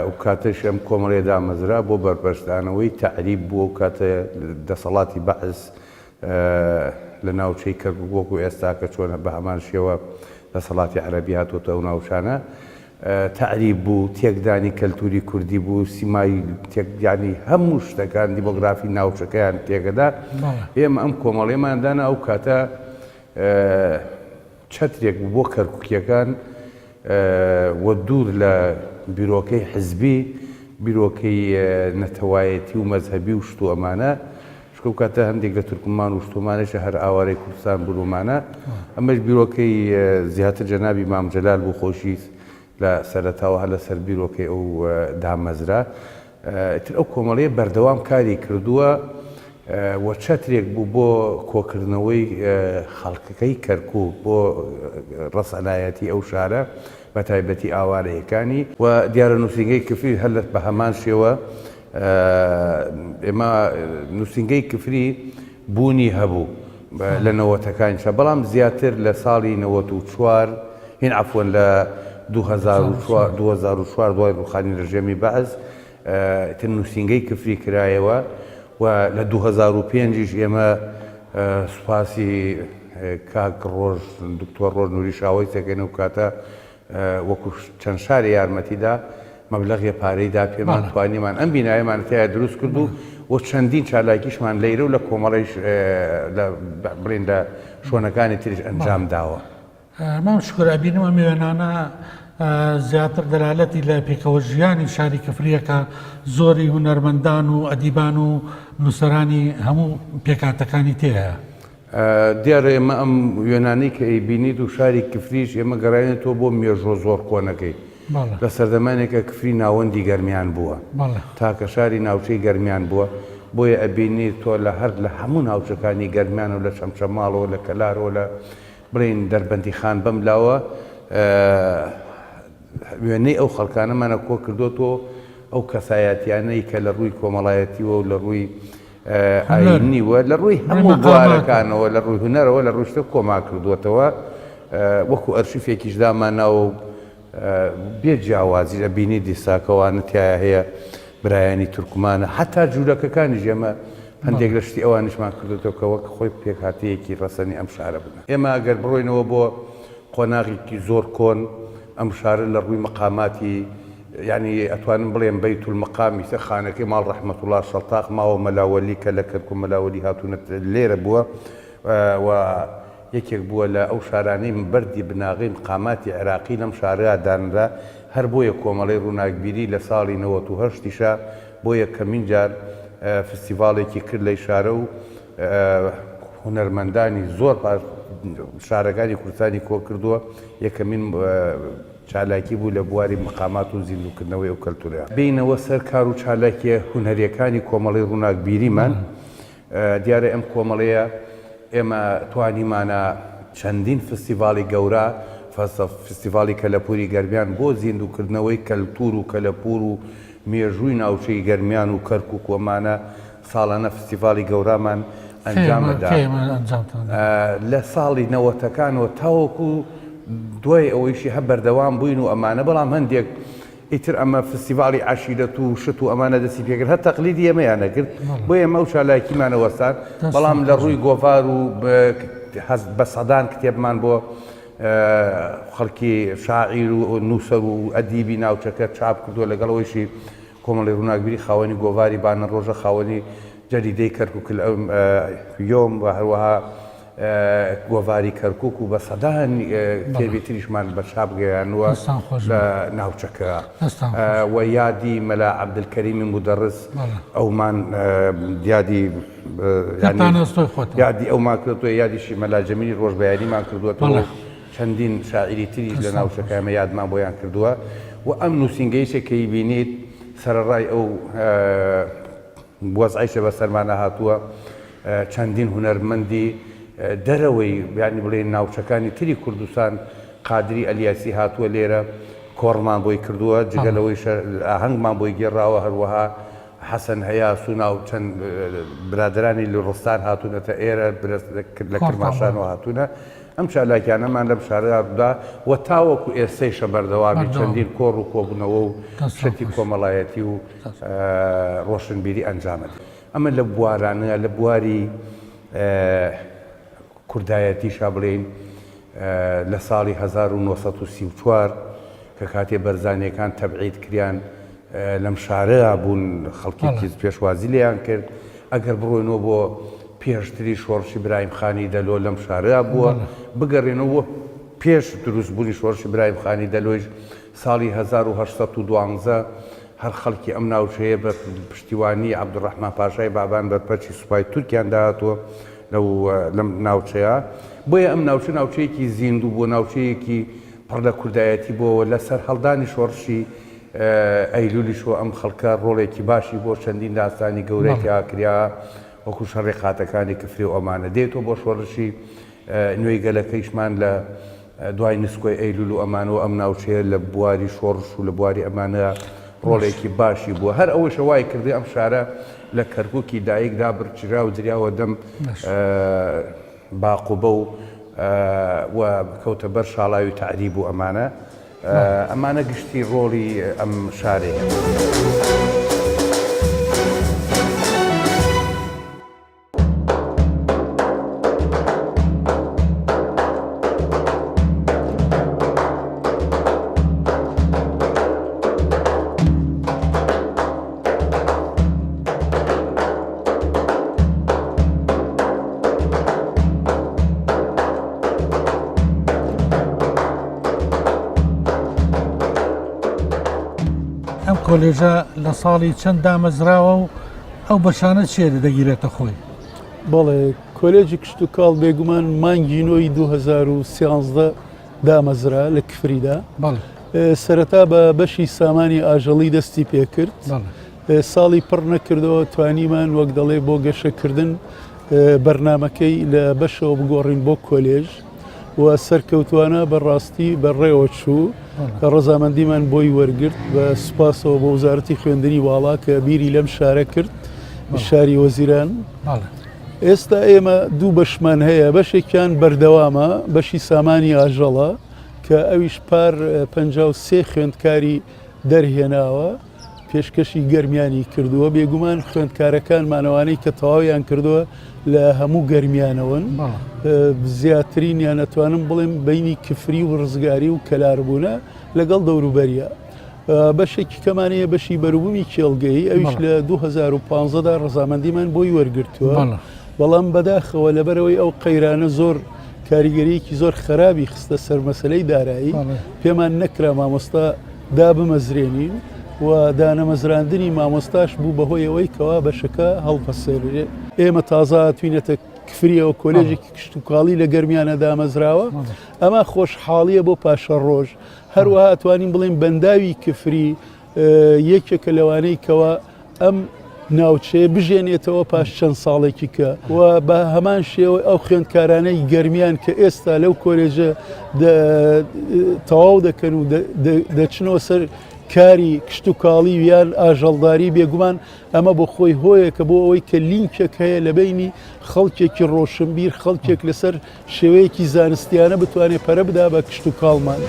ئەو کاتەش ئەم کۆمەڵەیە دامەزرا بۆ بەرپەرچدانەوەی تەعریب بوو، ئەو کاتە دەسەڵاتی بەعس لە ناوچەی کەرکوک وەکو ئێستا کە چۆنە بە هەمان شێوە دەسەڵاتی عەرەبی هاتۆتە ئەو ناوچانە تەعریب بوو، تێکدانی کەلتوری کوردی بوو، سیمای تێک یانی هەموو شتەکان دیمۆگرافی ناوچەکەیان تێکەدا. ئێمە ئەم کۆمەڵەیەمان دانا ئەو کاتە چەترێک بوو بۆ کەرکوکییەکان و دوور لە بیرۆکەی حزبی، بیرۆکەی نەتەوایەتی و مەزهەبی و شت و ئەمانە، چونکە ئەو کاتە هەندێک لە تورکمان و شتومانەش هەر ئاوارەی کوردستان بوون و ئەمانە، ئەمەش بیرۆکەی زیاتر جەنابی مام جەلال بوو خۆشی لە سەرەتاوە هەر لەسەر بیرۆکەی ئەو دامەزرا. ئیتر ئەو کۆمەڵەیە بەردەوام کاری کردووە و چەترێک بوو بۆ کۆکردنەوەی خەڵکەکەی کەرکووک بۆ ڕەسەنایەتی ئەو شارە بە تایبەتی ئاوارەیەکانی و دیارە نووسینگەی کفری هەر لە بە هەمان شێوە ئێمە نووسینگەی کفری بوونی هەبوو لە نەوەتەکانیشا بەڵام زیاتر لە ساڵی 94 هین عەفوەن لە 2004 2004 دوای ڕووخانی ڕژێمی بەعس ئیتر نووسینگەی کفری کرایەوە و لە 2005 یش ئێمە سوپاسی کاک ڕۆژ دکتۆر ڕۆژ نوری شاوەیس دەکەین ئەو کاتە وەکو چەند شارێ یارمەتی دا مەبلەغێ پارەی دا پێمان توانیمان ئەم بینایەمان تیا دروست کرد و و چەندین چالاکیشمان لەیرە و لە کۆمەڵیش لە بڵێن لە شۆنەکانی تریش ئەنجام داوە. مام شوکر ئەبینم ئەم وێنانە زیاتر دەلالەتی لە پێکەوە ژیانی شاری کفریەکە زۆری هونەرمەندان و ئەدیبان و نووسەرانی هەموو پێکهاتەکانی تێیە. دیارە ئێمە ئەم وێنانەی کە ئەیبینیت و شاری کفریش ئێمە گەڕاینێتەوە بۆ مێژووە زۆر کۆنەکەی لە سەردەمانێکە کفری ناوەندی گەرمیان بووە تاکە شاری ناوچەی گەرمیان بووە بۆیە ئەبینیت تۆ لە هەر لە هەموو ناوچەکانی گەرمیان و لە چەمچەماڵەوە لە کەلارەوە لە بڵێین دەربەندیخان بەم لاوە وێنەی ئەو خەڵکانەمانە کۆ کردۆتەوە ئەو کەسایەتیانەی کە لە ڕووی کۆمەڵایەتیوە و لە ڕووی ئاینی و لە ڕووی هەموو بوارەکانەوە لە ڕووی هونەرەوە لە ڕووی شتە کۆما کردووەتەوە وەکو ئەرشیفێکیش داماناوە و بێ جیاوازی ئەبینی دیساکەوانە تایە هەیە برایانی تورکمانە حتا جوولەکەکانیش ئێمە هەندێک لە شتی ئەوانیشمان کردوتەوە کە وەک خۆی پێکهاتەیەکی ڕەسەنی ئەم شارە بوون ئێمە ئەگەر بڕۆینەوە بۆ قۆناغێکی زۆر کۆن ئەم شارە لە ڕووی مەقاماتی. یانی ئەتوانم بڵێم بەیت المقام ئیسە خانەکەی ماڵ ڕەحمەتوڵا شەڵتاق ماوە مەلا وەلی کە لە کەرکوک مەلا وەلی هاتوونەت لێرە بووە و یەکێک بووە لە ئەو شارانەی بەردی بناغەی مقاماتی عێراقی لەم شارە دانرا هەر بۆیە کۆمەڵەی ڕووناکبیری لە ساڵی 98 یشا بۆ یەکەمین جار فستیڤاڵێکی کرد لەی شارە و هونەرمەندانی زۆر شارەکانی کوردستانی کۆ کردووە یەکەمین چالاکی بوو لە بواری مقامات و زیندووکردنەوەی ئەو کەلتورە. بێینەوە سەر کار و چالاکییە هونەرییەکانی کۆمەڵەی ڕووناکبیریمان، دیارە ئەم کۆمەڵەیە ئێمە توانیمانە چەندین فستیڤاڵی گەورە، فستیڤاڵی کەلەپووری گەرمیان بۆ زیندووکردنەوەی کەلتوور و کەلەپوور و مێژووی ناوچەی گەرمیان و کەرکووک و ئەمانە ساڵانە فستیڤاڵی گەورامان ئەنجامەدا لە ساڵی نەوەتەکانەوە تاوەکو دوای ئەوەیشی هە بەردەوام بووین و ئەمانە بەڵام هەندێک ئیتر ئەمە فستیڤاڵی عەشیرەت و شت و ئەمانە دەستی پێکرد هەر تەقلیدی ئێمەیان نەکرد بۆ ئێمە ئەو چالاکیمانە وەستان بەڵام لە ڕووی گۆڤار و بە سەدان کتێبمان بۆ خەڵکی شاعیر و نووسەر و ئەدیبی ناوچەکە چاپ کردووە لەگەڵ ئەوەیشی کۆمەڵەی ڕووناکبیری خاوەنی گۆڤاری بانەڕۆژە، خاوەنی جەریدەی کەرکوک الیوم و هەروەها گۆڤاری کەرکوک و بە سەدان کتێبی تریشمان بە چاپ گەیاندووە لە ناوچەکە و یادی مەلا عەبدولکەریمی مودەڕس ئەومان یادی یادی ئەومان کردووە یادیشی مەلا جەمیلی ڕۆژبەیانیمان کردووەتەوە. چەندین شاعیری تریش لە ناوچەکە ئێمە یادمان بۆیان کردووە و ئەم نووسینگەیشە کە ئەیبینیت سەرەڕای ئەو وەزعیشە بەسەرمانە هاتووە چەندین هونەرمەندی دەرەوەی یانی بڵێن ناوچەکانی تری کوردستان قادری ئەلیاسی هاتووە لێرە کۆڕمان بۆی کردووە جگە لەوەی ئاهەنگمان بۆی گێڕاوە هەروەها حەسەن هەیاس و ناو چەند برادەرانی لوڕستان هاتوونەتە ئێرە لە کرماشانەوە هاتوونە ئەم چالاکیانەمان لەم شارەدا ڕوودا و تاوەکو ئێستەیشە بەردەوامی چەندین کۆڕ و کۆبوونەوە و شتی کۆمەڵایەتی و ڕۆشنبیری ئەنجامەدەین. ئەمە لە بوارانە لە بواری کوردایەتیشا بڵێین لە ساڵی 1934 کە کاتێ بەرزانیەکان تەبعید کریان لەم شارەیا بوون خەڵکێکی پێشوازی لێیان کرد ئەگەر بڕۆینەوە بۆ پێشتری شۆڕشی برایم خانی دەلۆ لەم شارەیا بووە بگەڕێنەوە بۆ پێش دروستبوونی شۆڕشی برایم خانی دەلۆیش ساڵی 1812 هەر خەڵکی ئەم ناوچەیە بە پشتیوانی عەبدولڕەحمان پاشای بابان بەرپەرچی سوپای تورکیان داهاتووە لەو لەم ناوچەیە بۆیە ئەم ناوچە ناوچەیەکی زیندوو بووە ناوچەیەکی پڕ لە کوردایەتی بۆوە لە سەرهەڵدانی شۆڕشی ئەیلولیشەوە ئەم خەڵکە ڕۆڵێکی باشی بۆ چەندین داستانی گەورەی تیا کرا وەکو شەڕی قاتەکانی کفری و ئەمانە دێتەوە بۆ شۆڕشی نوێی گەلەکەیشمان لە دوای نسکۆی ئەیلول و ئەمانەوە ئەم ناوچەیە لە بواری شۆڕش و لە بواری ئەمانە ڕۆڵێکی باشی بووە هەر ئەوەشە وای کردی ئەم شارە لە کەرکوکی دایکدا بڕچرا و دریاوە دەم باقوبە و و کەوتە بەر شاڵاوی تەعریب و ئەمانە ئەمانە گشتی ڕۆڵی ئەم شارەیە. ئەم کۆلێژە لە ساڵی چەند دامەزراوە و ئەو بەشانە چیە دەگیرێتە خۆی؟ بەڵێ کۆلێجی کشتتوکاڵ بێگومان مانگی نۆی 2013 دامەزرا لە کفریدا سەرەتا بە بەشی سامانی ئاژەڵی دەستی پێکرد ساڵی پڕ نەکردەوە توانیمان وەک دەڵێ بۆ گەشەکردن بەرنمەکەی لە بەشەوە بگۆڕین بۆ کۆلێژ و سەرکەوتوانە بەڕاستی بەڕێوە چوو کە ڕەزامەندیمان بۆی وەرگرت بە سوپاسەوە بۆ وزارەتی خوێندنی واڵا کە بیری لەم شارە کرد شاری وەزیران ئێستا ئێمە دوو بەشمان هەیە بەشێکیان بەردەوامە بەشی سامانی ئاژەڵە کە ئەویش پار 53 خوێندکاری دەرهێناوە پێشکەشی گەرمیانی کردووە بێگومان خوێندکارەکانمانەوانەی کە تەواویان کردووە لە هەموو گەرمیانەوەن زیاترینیان ئەتوانم بڵێم بینی کفری و ڕزگاری و کەلاربوونە لەگەڵ دەوروبەریە. بەشێکی کەمان هەیە بەشی بەروبوومی کێڵگەیی ئەویش لە 2015 دا ڕەزامەندیمان بۆی وەرگرتووە بەڵام بەداخەوە لەبەرەوەی ئەو قەیرانە زۆر کاریگەریەکی زۆر خراپی خستە سەر مەسلەی دارایی پێمان نەکرا مامۆستا دابمەزرێنین و دانەمەزراندنی مامۆستاش بوو بەهۆی ئەوەی کەوا بەشەکە هەڵپەسێرێ ئێمە تازە هاتوینەتە کفریەوە کۆلێژێکی کشتتوکاڵی لە گەرمیانە دامەزراوە ئەمە خۆشحاڵیە بۆ پاشەڕۆژ هەروەها ئەتوانین بڵێین بەنداوی کفری یەکێکە لەوانەی کەوا ئەم ناوچەیە بژێنێتەوە پاش چەند ساڵێکی کە و بە هەمان شێوە ئەو خوێندکارانەی گەرمیان کە ئێستا لەو کۆلێژە تەواو دەکەن و دەچنەوە سەر کاری کشتتوکاڵی یان ئاژەڵداری بێگومان ئەمە بۆ خۆی هۆیەکە بۆ ئەوەی کە لینکێک هەیە لە بینی خەڵکێکی ڕۆشنبیر خەڵکێک لەسەر شێوەیەکی زانستیانە بتوانێت پەرە بدا بە کشتوکاڵمان.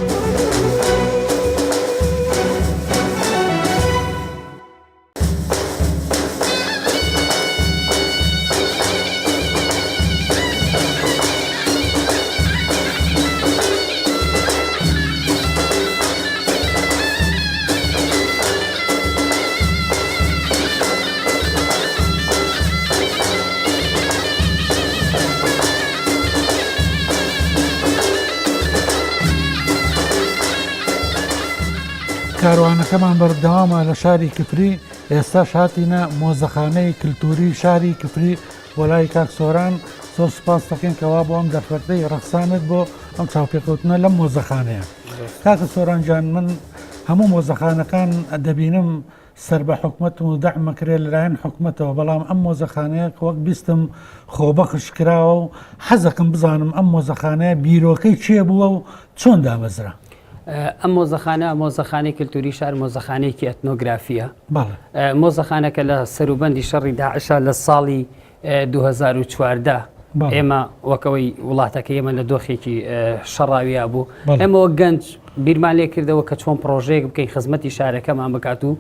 کاروانەکەمان بەردەوامە لە شاری کفری ئێستاش هاتینە مۆزەخانەی کللتوری شاری کفری بۆ لای کاک سۆران زۆر سوپاس دەکەین کەوا بۆ ئەم دەرفەتەی ڕەخسانت بۆ ئەم چاوپێکەوتنە لەم مۆزەخانەیە کاکە سۆران گیان من هەموو مۆزەخانەکان دەبینم سەر بە حکومەت و دەعم ئەکرێت لەلایەن حکومەتەوە بەڵام ئەم مۆزەخانەیە کە وەک بیستم خۆبەخش کراوە و حەزەکەم بزانم ئەم مۆزەخانەیە بیرۆکەی کێ بووە و چۆن دامەزرا؟ ئەم مۆزەخانە مۆزەخانەی کللتوری شار مۆزەخانەیەکی ئەتنۆگرافیە مۆزەخانەکە لە سەروبەندی شەڕی داعشا لە ساڵی 2014 ئێمە وەکەوەی وڵاتەکە ئێمە لە دۆخێکی شەڕاویا بوو ئێمە وەک گەنج بیرمان لێ کردەوە کە چۆن پرۆژەیەک بکەین خزمەتی شارەکەمان بکات و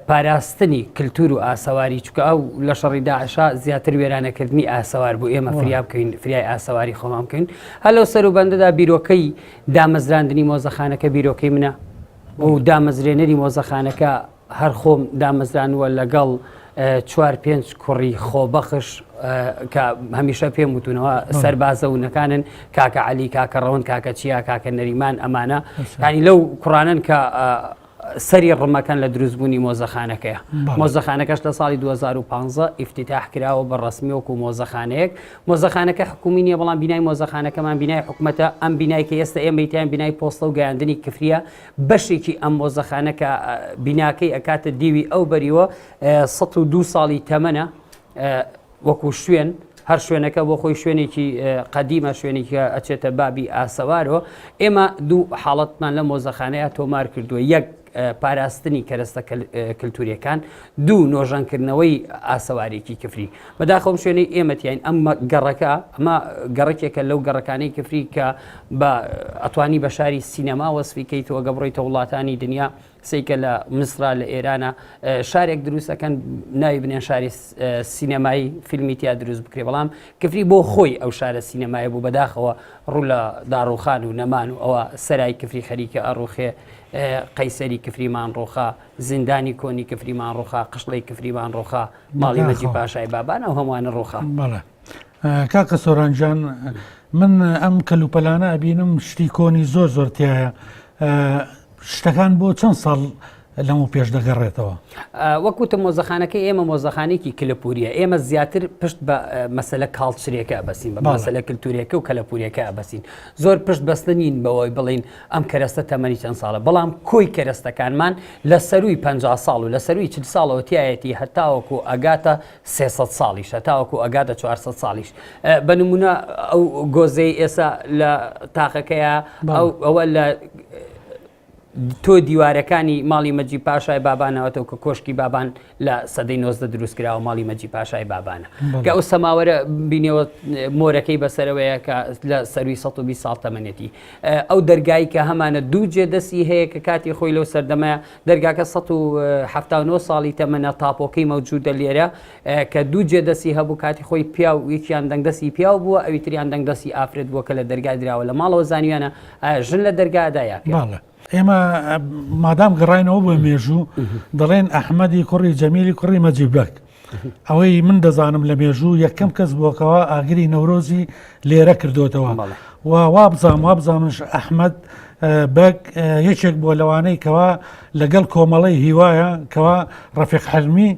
پاراستنی کللتور و ئاسەواری چکە ئەو لە شەڕی داعشا زیاتر وێرانەکردنی ئاسەوار بوو ئێمە فریا بکەین فریای ئاسەواری خۆمان بکەین هەلو سەر و بەندەدا بیرۆکەی دامەزراندنی مۆزەخانەکە بیرۆکەی منە و دامەزرێنەری مۆزەخانەکە هەر خۆم دامەزرانووە لەگەڵ چوار پێنج کوڕی خۆبەخش کە هەمیشە پێم وتونەوە سەربازە ونەکانن کاکە عەلی کاکە ڕەوەند کاکە چیا کاکە نەریمان ئەمانە ینی لەو کوڕانن کە سەری ڕمەکەن لە دروستبوونی مۆزەخانەکەیە مۆزەخانەکەش لە ساڵی 2015 ئیفتیتاح کراوە بە ڕسمی وەکو مۆزەخانەیەک مۆزەخانەکە حکومی نییە بەڵام بینای مۆزەخانەکەمان بینای حکومەتە ئەم بینای کە ئێستا ئێمەی تیان بینای پۆستە و گەیاندنی کفریە بەشێکی ئەم مۆزەخانە کە بیناکەی ئەکاتە دیوی ئەو بەریوە 102 ساڵی تەمەنە وەکو شوێن هەر شوێنەکە بۆ خۆی شوێنێکی قەدیمە شوێنێکی ئەچێتە بابی ئاسەوارەوە ئێمە دوو حاڵەتمان لە مۆزەخانەیە تۆمار کردووە یەک پاراستنی کەرەستە کللتوریەکان دوو نۆژەنکردنەوەی ئاسەوارێکی کفری بەداخەوە شوێنەی ئێمە تیاین ئەم گەڕەکە ئەمە گەڕەکێکە لەو گەڕەکانەی کفری کە بە ئەتوانی بە شاری سینەما وەسفی کەیتەوە گە بڕۆیتە وڵاتانی دنیا سیکە لە میسرا لە ئێرانە شارێک دروستەکەن ناوی بنێن شاری سینەمایی فیلمی تیا دروست بکرێ بەڵام کفری بۆ خۆی ئەو شارە سینەمایە بوو بەداخەوە ڕوو لە داڕوخان و نەمان و ئەوە سەرای کفری خەریکە ئەڕوخێ قەیسەری کفریمان ڕوخا زیندانی کۆنی کفریمان ڕوخا قشڵی کفریمان ڕوخا ماڵی مەجی پاشای بابان ئەو هەمووانە ڕوخا. بەڵێ کاکە سۆران جان من ئەم کەلوپەلانە ئەبینم شتی کۆنی زۆر زۆر تایە شتەکان بۆ چەند ساڵ لەمە پێش دەگەڕێتەوە وەک وتم مۆزەخانەکەی ئێمە مۆزەخانێکی کللپوریە ئێمە زیاتر پشت بە مەسەلە کاڵچرێکە بەسین بە مەسەلە کللتورێکە و کەلەپورێکە بەسین زۆر پشت بەستنین بەوەی بڵین ئەم کەرەستە تەمەنی چەند ساڵە، بەڵام کۆی کەرەستەکانمان لە سەرووی 50 ساڵ و لە سەرووی 40 ساڵەوە تیایەتی هەتاوەکو ئەگاتە 300 ساڵیش هەتاوەکو ئەگاتە 400 ساڵیش بە نمونە ئەو گۆزەی ئێسا لە تاقەکەیە ئەو ئەوە لە تۆ دیوارەکانی ماڵی مەجی پاشای بابانەوەتەوە کە کۆشکی بابان لە سەدەی 19 دروست کراوە ماڵی مەجی پاشای بابانە کە ئەو سەماوەرە بینەوە مۆرەکەی بەسەرەوەیە کە لە سەروی 120 ساڵ تەمەنێتی ئەو دەرگای کە هەمانە دوو جێ دەستی هەیە کە کاتی خۆی لەو سەردەمە دەرگاکە 1970 ساڵی تەمەنە تاپۆکەی مەوجودە لێرە کە دوو جێ دەستی هەبوو کاتی خۆی پیاو یەکیان دەنگدەستی پیاو بووە ئەوی تریان دەنگدەستی ئافرەت بووە کە لە دەرگای دراوە لە ماڵەوە زانیانە ژن لە دەرگادا یا پیاو. ئێمە مادام گەڕاینەوە بۆ مێژوو دەڵێن ئەحمەدی کوڕی جەمیلی کوڕی مەجید بەگ ئەوەی من دەزانم لە مێژوو یەکەم کەس بووەکەوە ئاگری نەورۆزی لێرە کردوتەوە و وابزانام وابزانش ئەحمد بەگ یەکێک بووە لەوانەی کەوا لەگەڵ کۆمەڵەی هیوایە کەوا ڕەفیق حلمی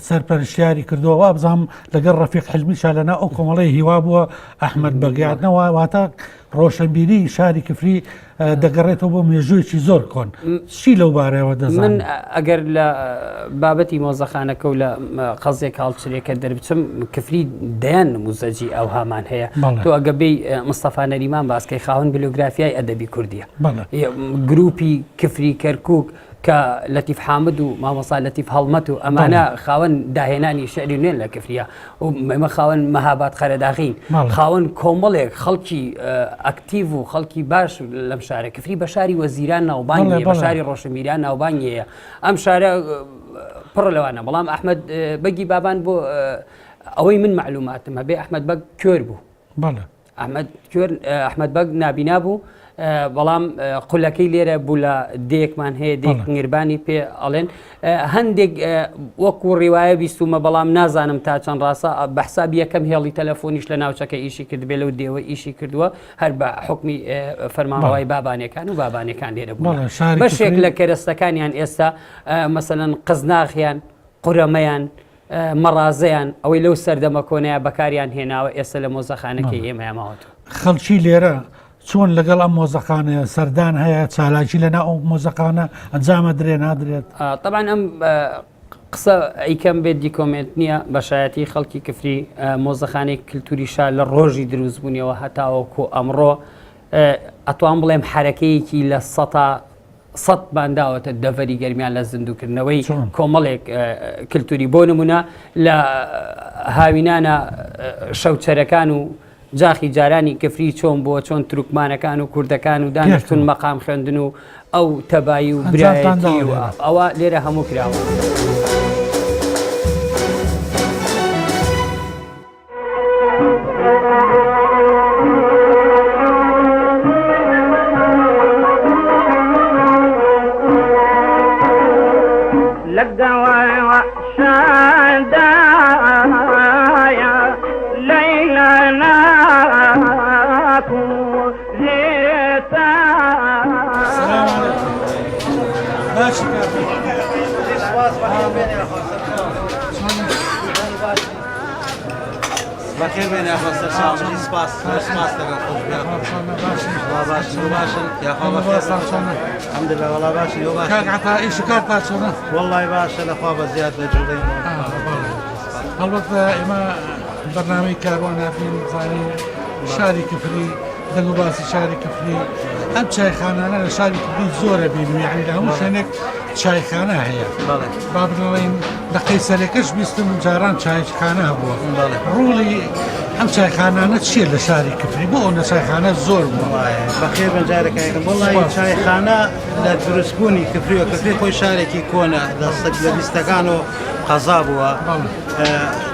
سەرپەرشتیاری کردووە وابزانام لەگەڵ ڕەفیق حلمی شالەنا ئەو کۆمەڵەی هیوا بووە ئەحمد بەگیادنەوە واتە ڕۆشنبیری شاری کفری دەگەڕێتەوە بۆ مێژوویەکی زۆر کۆن چی لەو بارەوە دەزانن؟ من ئەگەر لە بابەتی مۆزەخانەکە و لە قەزێک هەڵچرێکە دەربچم کفری دەیان نموزەجی ئەوهامان هەیە تۆ ئەگە بێی مستەفا نەریمان باسکەی خاوەن بلیۆگرافیای ئەدەبی کوردیە گروپی کفری کەرکک کە لەتیف حامد و مامۆستا لەتیف هەڵمەت و ئەمانە خاوەن داهێنانی شعری نوێن لە کفریە و ئێمە خاوەن مەهاباد قەرەداغین خاوەن کۆمەڵێک خەڵکی ئەکتیڤ و خەڵکی باش لەم شارە کفری بە شاری وەزیران ناوبانگی بە شاری ڕۆشنبیران ناوبانگیەیە ئەم شارە پڕ لەوانە بەڵام ئەحمد بەگی بابان بۆ ئەوەی من معلوماتم هەبێ ئەحمد بەگ کوێر بوو ئەحمەد کوێر ئەحمەد بەگ نابینا بوو بەڵام قولەکەی لێرە بوو لە دێکمان هەیە دێک نگربانی پێ ئەڵێن هەندێک وەکو ڕیوایە بیستومە بەڵام نازانم تا چەند ڕاستە بە حساب یەکەم هێڵی تەلەفۆنیش لە ناوچەکە ئیشی کردبێ لەو دێوە ئیشی کردووە هەر بە حکمی فەرمانڕەوای بابانەکان و بابانەکان لێرە بوو بەشێک لە کەرەستەکانیان ئێستا مەسەەن قزناخیان قورەمەیان مەڕازەیان ئەوەی لەو سەردەمە کۆنەیە بەکاریان هێناوە ئێستا لە مۆزەخانەکەی ئێمەیا ماوەتەوە. خەڵکی لێرە چۆن لەگەڵ ئەم مۆزەخانەیە سەردان هەیە چالاکی لەنا ئەو مۆزەخانە ئەنجامە درێ نادرێت؟ تەبعەن ئەم قسە ئەیکەم بێت دیکۆمێنت نییە بەشایەتی خەڵکی کفری مۆزەخانەی کللتوری شار لە ڕۆژی دروستبوونیەوە هەتاوەکو ئەمڕۆ ئەتوان بڵێم حرەکەیەکی لە سەتا سەدمان داوەتە دەڤەری گەرمیان لە زیندووکردنەوەی کۆمەڵێک کللتوری بۆ نمونە لە هاوینانە شەوچەرەکان و جاخی جارانی کفری چۆن بووە چۆن تورکمانەکان و کوردەکان و دانیشتون مەقام خوێندن و ئەو تەبایی و برایەتی و ئەوە لێرە هەموو کراوە. بەخێر بێن یاخوا سەرچاو بژی سپاس زۆر سپاس دەکەم خۆش بێ وەڵا باشن و باشن یاخوا بەخێر بێن الحمدلله وەڵا باشن و باشن کاک عەتا ئیش و کار تا چۆنە؟ وەڵای باشە لەخوا بە زیاد لە جوڵەی هەڵبەتە ئێمە بەرنامەی کاروان هاتین زانین شاری کفری دەنگ و باسی شاری کفری ئەم چایخانانە لە شاری کفری زۆرە بینم یعنی لە هەموو شوێنێک چایخانە هەیە با بڵێین لە قەیسەرەکەش بیستم جاران چایخانە هەبووە ڕۆڵی ئەم چایخانانە چییە لە شاری کفری بۆ ئەو نەچایخانە زۆر بووە بەخێر بن جارەکەیەکم وەڵی چایخانە لە دروستبوونی کفری و کفری خۆی شارێکی کۆنە لە سەد لە بیستەکان و قەزا بووە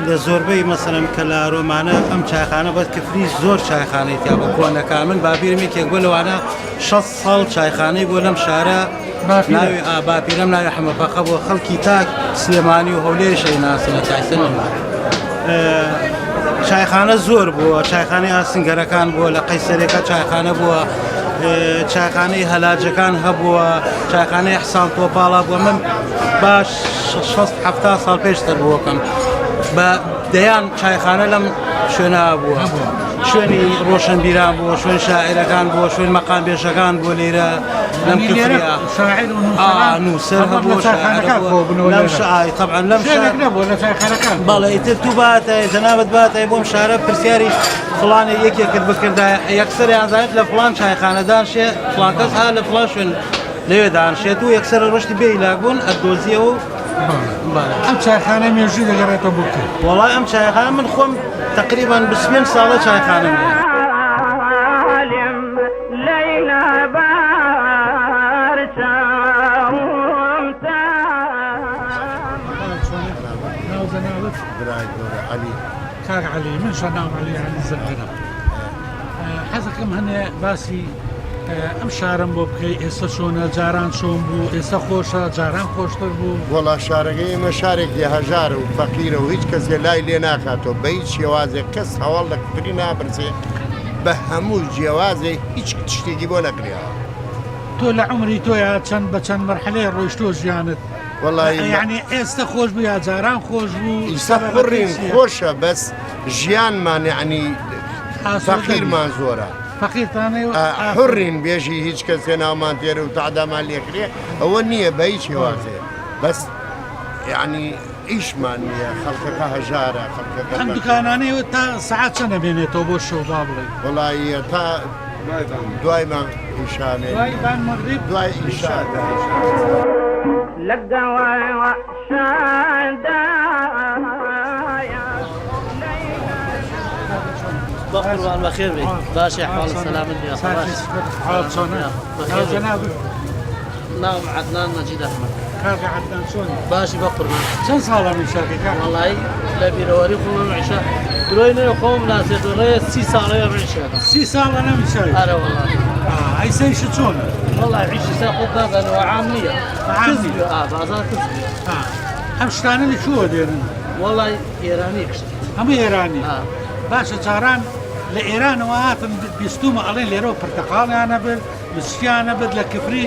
لە زۆربەی مەسەرم کە لە رۆمانە ئەم چایخانە بەس کفری زۆر چایخانەی تیا بە کۆنەکان من باپیرم یەکێک بۆ لەوانە 6 ساڵ چایخانەی بۆ لەم شارە ناوی باپیرم ناوی حەمەفەقە بۆ خەڵکی تاک سلێمانی و هەولێریش ئەیناسن لە چایسن چایخانە زۆر بووە چایخانەی ئاسنگەرەکان بووە لە قەیسەرەکە چایخانە بووە چایخانەی هەلاجەکان هەبووە چایخانەی حسان تۆپاڵا بووە من باش 6 ه ساڵ پێشتر بووەکەم بە دەیان چایخانە لەم شوێنە بووە شوێنی ڕۆشنبیران بووە شوێن شاعرەکان بووە شوێن مەقام بێژەکان بووە لێرە لەم کفریا شاعر و نووسەران نووسەر هەبووە شاعر هەبووە لەم شای طبعا لەم شوێنێک نەبووە لە چایخانەکان بەڵێ ئیتر تو باتای جەنابت باتای بۆم شارە پرسیاری فڵانێ یەکێکت بکردایە یەکسەریان زانیت لە فڵان چایخانە دانشێ فڵان کەس ها لە فڵان شوێن لەوێ دانشێت و یەکسەر ڕۆشتی بێ هیلاک بوون ئەتدۆزیەوە و ئەم چایخانە مێژووی دەگەڕێتەوە بۆ کوێ؟ وەڵای ئەم چایخانە من خۆم تەقریبەن 25 ساڵە چایخانەم هەیە. کاک عەلی من شە ناوم عەلی عەلی زەنگەنە حەزەکەم هەنێ باسی. ئەم شارەم بۆ بکەی ئێستا چۆنە جاران چۆن بوو ئێستا خۆشە جاران خۆشتر بوو؟ وەڵا شارەکەی ئێمە شارێکی هەژارە و فەقیرە و هیچ کەسێ لای لێ ناکاتەوە بە هیچ شێوازێک کەس هەواڵ لە کفری ناپرسێ بە هەموو جیاوازێ هیچ شتێکی بۆ نەکرێەوە. تۆ لە عومری تۆیا چەند بە چەند مەرحەلەیە ڕۆیشتووە ژیانت وەڵایی یعنی ئێستا خۆش بوو یا جاران خۆش بوو ئیستا حوڕین خۆشە بەس ژیانمان یعنی فەقیرمان زۆرە. فەقیرتانەی حوڕین بێژی هیچ کەسێ ناومان تێرە و تەعدامان لێکرێ ئەوە نییە بە هیچ شێوازێ بەس یعنی ئیشمان نییە خەڵکەکە هەژارە خەڵکەکە ئەم دوکانانەی تا سەعات چەند ئەمێنێتەوە بۆ شەو با بڵێ وەڵایی تا دوای مانگ ئیشانێ دوای بان مەغریب دوای ئیشا بەقوربان بەخێر بێی باشی حاڵ سەلامت بێ ناوم عەدنان مەجید ئەحمەد کاکە عەدنان چۆنی باشی بەقوربان چەند ساڵە میشاکەی کاکە وەڵای لە بیرەوەری خۆم ئەم عیشە درۆی نەوێ خۆم ناسێت و ڕێ سی ساڵەیە ئەم عیشە سی ساڵە لەم عیشە ئەرە وەڵا ئەی سەیشە چۆنە وەڵای عیشی سا خۆ نازانەوە عام نییە عام کز نییە. بووە، ئا بازار کز بووە. ئەم شتانە لە کوێوە دێنن؟ وەڵای ئێرانی گشتی. هەموو ئێرانی. باشە جاران لە ئێرانەوە هاتن بیستومە ئەڵێن لێرەوە پرتەقاڵیان ئەبرد مسکیان ئەبرد لە کفری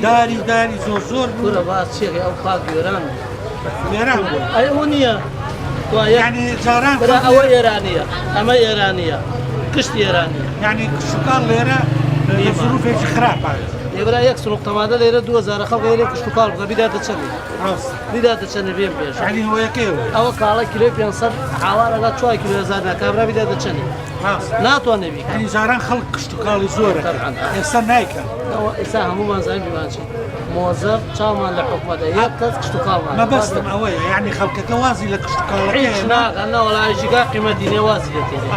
داری داری زۆر زۆر بوو. کورە باس چیەکەی ئەو خاک وێران بوو. وێران بوو. ئەی ئەوە نییە. یعنی جاران برا ئەوە ئێرانیە ئەمە ئێرانیە گشت ئێرانیە. یعنی کشتوکاڵ لێرە لە زروفێکی خراپە. ئێ برا یەک سنوق تەمادە لێرە 2000 خەڵک لێرە کشتوکاڵ بکە بیداتە چەندی. ڕاستە. بیداتە چەندی بێم پێش. یعنی هۆیەکەی ئەوەیە. ئەوە کاڵە کیلۆی 500 هاوار ئەکات 4 کیلۆ هەزار نا کابرا بیداتە چەندی. ڕاستە. ناتوانێ بیکات. یعنی جاران خەڵک کشتوکاڵی زۆرە ئێستا نایکەن. ئەوە ئێستا هەموومان زانین بیمان چی. مۆزەف چاومان لە حکومەتە یەک کەس کشتوکاڵمان مەبەستم ئەوەیە یعنی خەڵکەکە وازی لە کشتوکاڵەکە هیچ ناکا نا وەڵا جیگا قیمەتی نیە وازی لێ تێنێ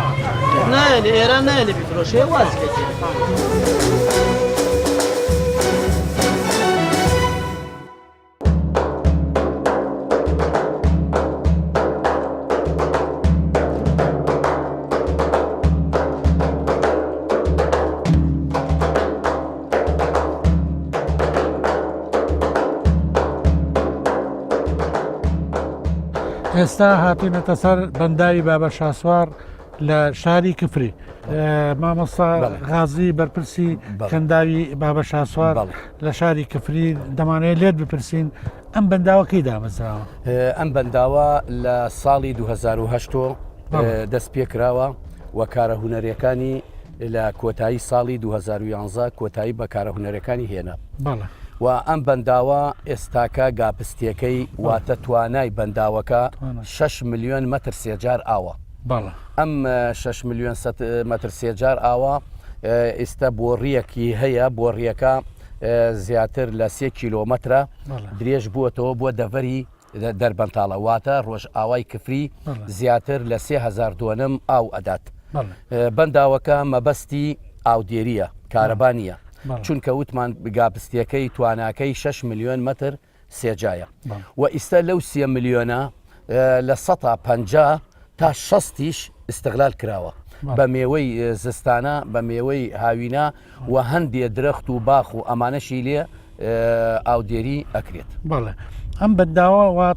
نایەنێ ئێران نایەنێ بیفرۆشێ وازی لێ تێنێ. ئێستا هاتوینەتە سەر بەنداوی بابە شاسوار لە شاری کفری مامۆستا غازی بەرپرسی کەنداوی بابە شاسوار لە شاری کفری دەمانەیە لێت بپرسین ئەم بەنداوە کەی دامەزراوە؟ ئەم بەنداوە لە ساڵی 2010 دەست پێکراوە و کارە هونەریەکانی لە کۆتایی ساڵی 2011 کۆتایی بە کارە هونەرەکانی هێنا و ئەم بەنداوە ئێستاکە گاپستیەکەی واتە توانای بەنداوەکە 6 میلیۆن مەتر سێجار ئاوە ئەم 6 میلیۆن مەتر سێجار ئاوە ئێستا بۆڕیەکی هەیە بۆڕیەکە زیاتر لە سێ کیلۆمەترە درێژ بووەتەوە بۆ دەڤەری دەربەنتاڵە واتە ڕۆژئاوای کفری زیاتر لە 3000 دۆنم ئاو ئەدات. بەنداوەکە مەبەستی ئاودێریە کارەبا نییە چونکە وتمان گاپستیەکەی تواناکەی 6 میلیۆن مەتر سێجایە و ئیستا لەو سێ ملیۆنە لە سەتا 50 تا شەستیش ئیستغلال کراوە بە مێوەی زستانە بە مێوەی هاوینە و هەندێ درەخت و باخ و ئەمانەشی لێ ئاودێری ئەکرێت. بەڵێ ئەم بەنداوە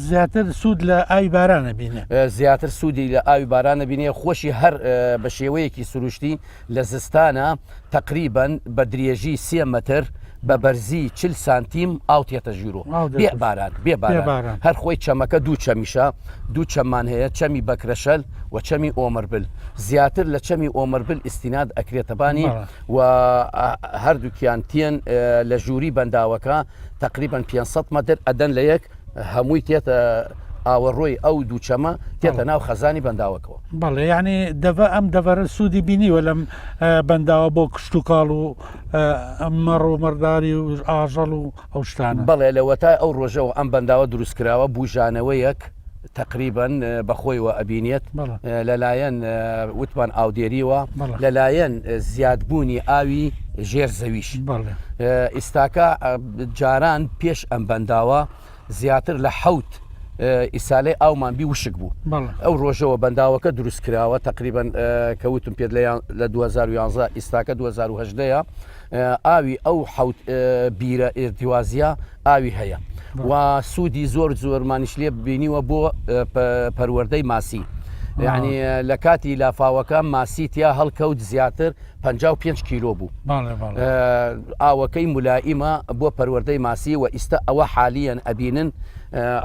زیاتر سوود لە ئاوی بارانە بینێ. زیاتر سوودی لە ئاوی بارانە بینێ خۆشی هەر بە شێوەیەکی سروشتی لە زستانە تەقریبەن بە درێژی سێ مەتر بە بەرزی 40 سانتیم ئاو تێتە ژوورۆ بێ باران بێ باران هەر خۆی چەمەکە دوو چەمیشە دوو چەممان هەیە چەمی بەکرەشەل و چەمی ئۆمەربل زیاتر لە چەمی ئۆمەربل ئیستیناد ئەکرێتە بانی و هەردووکیان تێن لە ژووری بەنداوەکە تقریبا 500 مەتر ئەدەن لە یەک هەمووی تێتە ئاوەڕۆی ئەو دوو چەمە تێتە ناو خەزانی بەنداوەکەوە. بەڵێ یعنی دەڤە ئەم دەڤەرە سوودی بینیوە لەم بەنداوە بۆ کشتوکاڵ و مەڕ و مەڕداری و ئاژەڵ و ئەو شتانە. بەڵێ لەوەتای ئەو ڕۆژەوە ئەم بەنداوە دروستکراوە بوژانەوەیەک تەقریبەن بەخۆیەوە ئەبینێت لەلایەن وتمان ئاودێریوە لەلایەن زیادبوونی ئاوی ژێر زەویش ئیستاکە جاران پێش ئەم بەنداوە زیاتر لە حەوت. ئیسالەی ئاومان بی وشک بوو ئەو ڕۆژەوە بەنداوەکە دروست کراوە تقریبان کەوتم پێت لە 2011 ئیستاکە 2010 ئاوی ئەو حوت بیرە ئرتیوازیە ئاوی هەیە و سوودی زۆر زۆرمانیش لێ بینیوە بۆ پەروەردەی ماسی. یعنی لە کاتی لافاوەکە ماسی تیا هەڵکەوت زیاتر 55 کیلۆ بوو ئاوەکەی مولائیمە بۆ پەروەردەی ماسی و ئیستا ئەوە حالیەن ئەبینن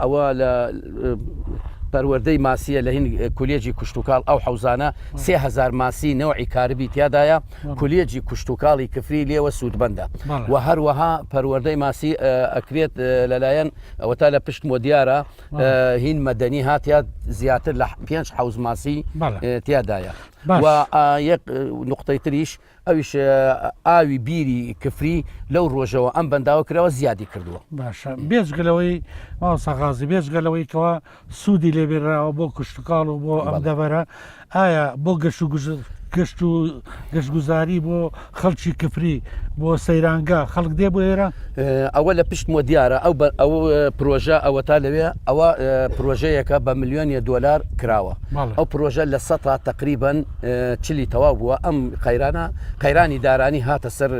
ئەوە لە پەروەردەی ماسیە لە هین کولێجی کوشتتوکاڵ ئەو حەوزانە سهزار ماسی نەوعی کاربی تیادایە کولێجی کوشتتوکاڵی کفری لێوە سوودبەندە و هەروەها پەروەردەی ماسی ئەکرێت لەلایەن ئەوە تا لە پشت مۆدیارە هین مەدەنی هاتیا زیاتر لە پێنج حەوز ماسی تیادایە و یەک نقطەی تریش ئەویش ئاوی بیری کفری لەو ڕۆژەوە ئەم بەنداوە کراوە زیادی کردووە. باشە بێجگە لەوەی مامۆستا غازی بێجگە لەوەی کەوا سوودی لێ بێنراوە بۆ کشتوکاڵ و بۆ ئەم دەڤەرە ئایا بۆ گەشت و گەشت و گەشتگوزاری بۆ خەڵکی کفری بۆ سەیرانگا خەڵک دێ بۆ ئێرە؟ ئەوە لە پشتمەوە دیارە ئەو ئەو پرۆژە ئەوەتا لەوێ ئەوە پرۆژەیەکە بە ملیۆنیە دۆلار کراوە ئەو پرۆژە لە سەتا تقریبن چلی تەواو بووە ئەم قەیرانە قەیرانی دارانی هاتە سەر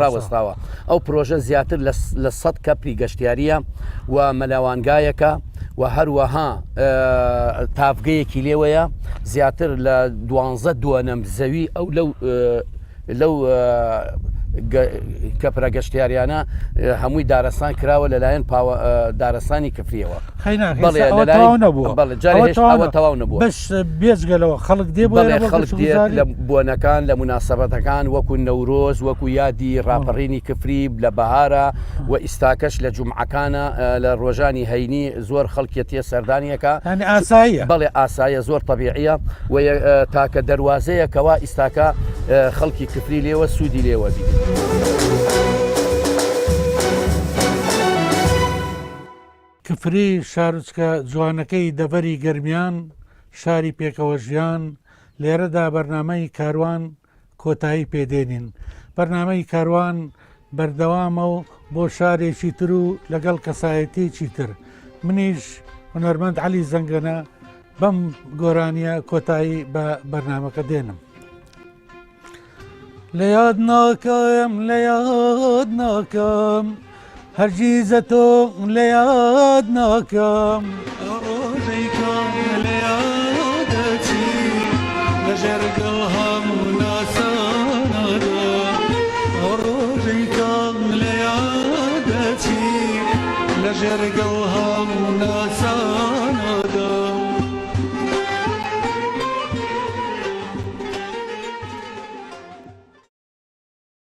ڕاوەستاوە ئەو پرۆژە زیاتر لە سە کەپری گەشتیاریە و مەلاوانگایەکە و هەروەها تاڤگەیەکی لێوەیە زیاتر لە دوانزە دووەنەم زەوی ئەو لەو لەو کەپرە گەشتیاریانە هەمووی دارستان کراوە لەلایەن دارستانی کفریەوە تەواو نەبوو بەس بێجگەلەوە خەڵک دێ خەڵک دێت لە بۆنەکان لە مناسبەتەکان وەکو نەورۆز وەکو یادی ڕاپەڕینی کفری لە بەهارە و ئیستاکەش لە جومعەکانە لە ڕۆژانی هەینی زۆر خەڵکیەتیە سەردانیەکە یانی ئاساییە؟ بەڵێ ئاساییە زۆر تەبیعیە و تاکە دەروازەیە کەوا ئیستاکە خەڵکی کفری لێوە سوودی لێوە بینێ. کفری شارۆچکە جوانەکەی دەڤەری گەرمیان، شاری پێکەوەژیان، لێرەدا بەرنامەی کاروان کۆتایی پێدێنین. بەرنامەی کاروان بەردەوامە و بۆ شارێکی تر و لەگەڵ کەسایەتیەکی تر. منیش هونەرمەند عەلی زەنگەنە بەم گۆرانیە کۆتایی بە بەرنامەکە دێنم. لە یاد ناکەم لە یاد ناکەم هەرگیزە تۆ لە یاد ناکەم. ڕۆژەی کە لە یادەچی لە ژێر گڵ هەموو ناسانەدا ڕۆژەی کە لە یادەچی لە ژێر گڵ هەموو ناسانەدا.